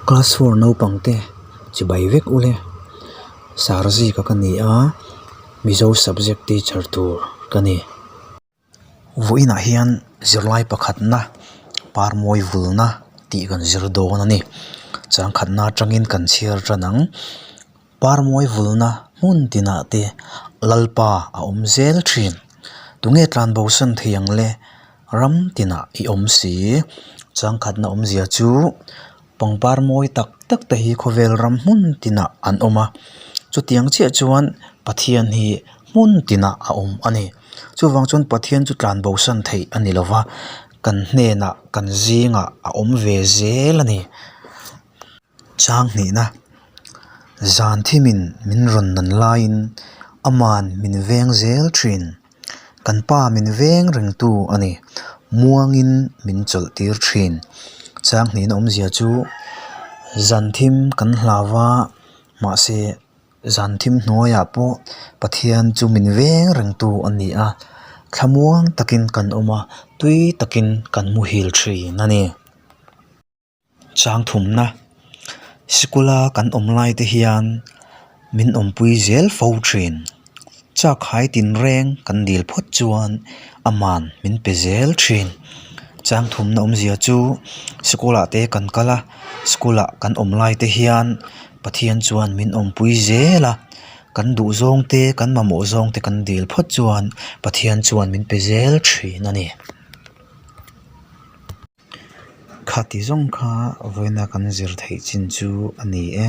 Class four naupang te chibai vek ule Sarzika ka ni a Mizo subject teacher tur ka ni. Vawiinah hian zirlai pakhatna parmawi vulna tih kan zir dawn a ni. Changkhatna atangin kan chhiar tan ang. Parmawi vulna hmun tinah te Lalpa a awm zel thin. Tunge tlanbo san thei ang le? Ram tinah i awm si. Changkhatna awmzia chu pangpar mawi tak tak te hi khawvel ram hmun tinah an awm a. Chutiang chiah chuan Pathian hi hmun tinah a awm a ni. Chuvang chuan Pathian chu tlanbo san theih a ni lo va, kan hnenah kan zingah a awm ve zel a ni. Chang hnihna, Zan thimin min rawn nan laiin aman min veng zel thin. Kan pa min veng rengtu a ni. Muangin min chawlh tir thin. Chang hnihna awmzia chu zan thim kan hlau va, mahse zan thim hnuaiah pawh Pathian chu min veng rengtu a ni a, thlamuang takin kan awm a, tui takin kan muhil thin a ni. Changthumna sikula kan awm lai te hian min awmpui zel fo thin. Chak hai tinreng kan dil phawt chuan aman min pe zel thin. Changthumna awmzia chu sikulah te kan kal a, sikulah kan awm lai te hian Pathian chuan min awmpui zel a, kan duh zawng te kan mamawh zawng te kan dil phawt chuan Pathian chuan min pe zel thin a ni. Khati zawng kha vawiina kan zir theih chin chu a ni e.